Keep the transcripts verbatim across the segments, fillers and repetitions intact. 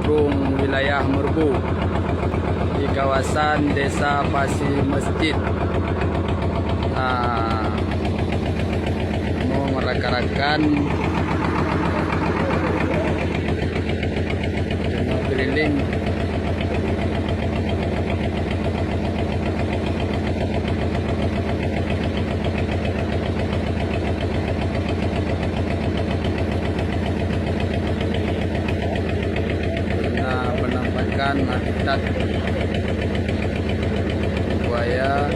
Rung wilayah Meureubu di kawasan Desa Pasi Mesjid. Ah, kamoe ngon rakan-rakan teungoh keuliling. Karena penampakan habitat buaya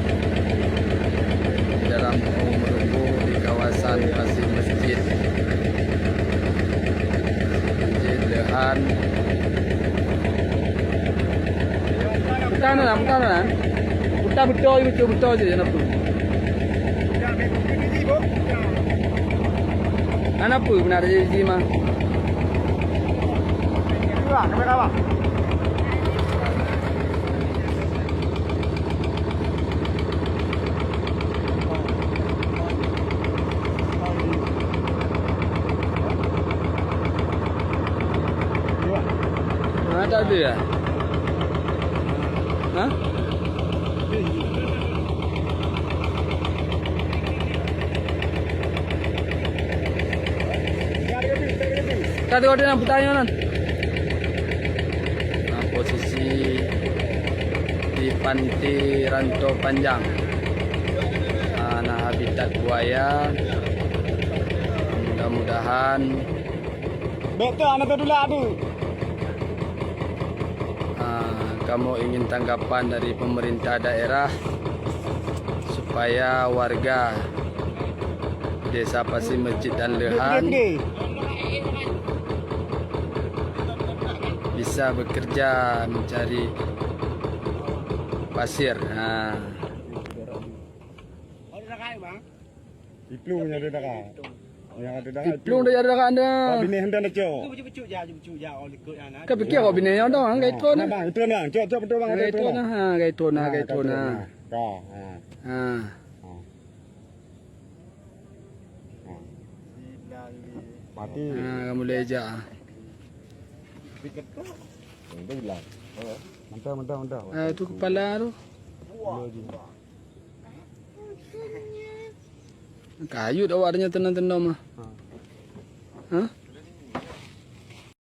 di dalam Rung Meureubu di kawasan Pasi Mesjid. Mesjid Leuhan. Bukan lah, bukan lah. Buta beutôi, beutôi, beutôi je, kenapa? Kenapa benar je, Jima? Ha, tak ada ya? Ha? Ka teuka teuka putanya nan. Nah, posisi di Pantai Rantau Panjang. Ah, nah, habitat buaya. Mudah-mudahan Betul, anak tu dulu ada. Ah, kamoe ingin tanggapan dari pemerintah daerah supaya warga Desa Pasi Mesjid dan Leuhan bisa bekerja mencari pasir. Ha. Iplueng nyang ada dara. Nyang ada dara. Iplueng dah ada dara anda. Wah, binéh hentang dah cok. Ka pikir kau binéh nyoe dah, angkai tron. Nah, bang, itu nah. Cok, cok betul bang, ada itu nah. Ha, angkai tron, angkai tron. Dah. Ha. Ha. Mati. Ha, kamu lejak. Itu hilang. Mentah, mentah, mentah. Ha, tu kepala tu. Kayut awak nyoe teunong-teunong mah. Ha. Ha?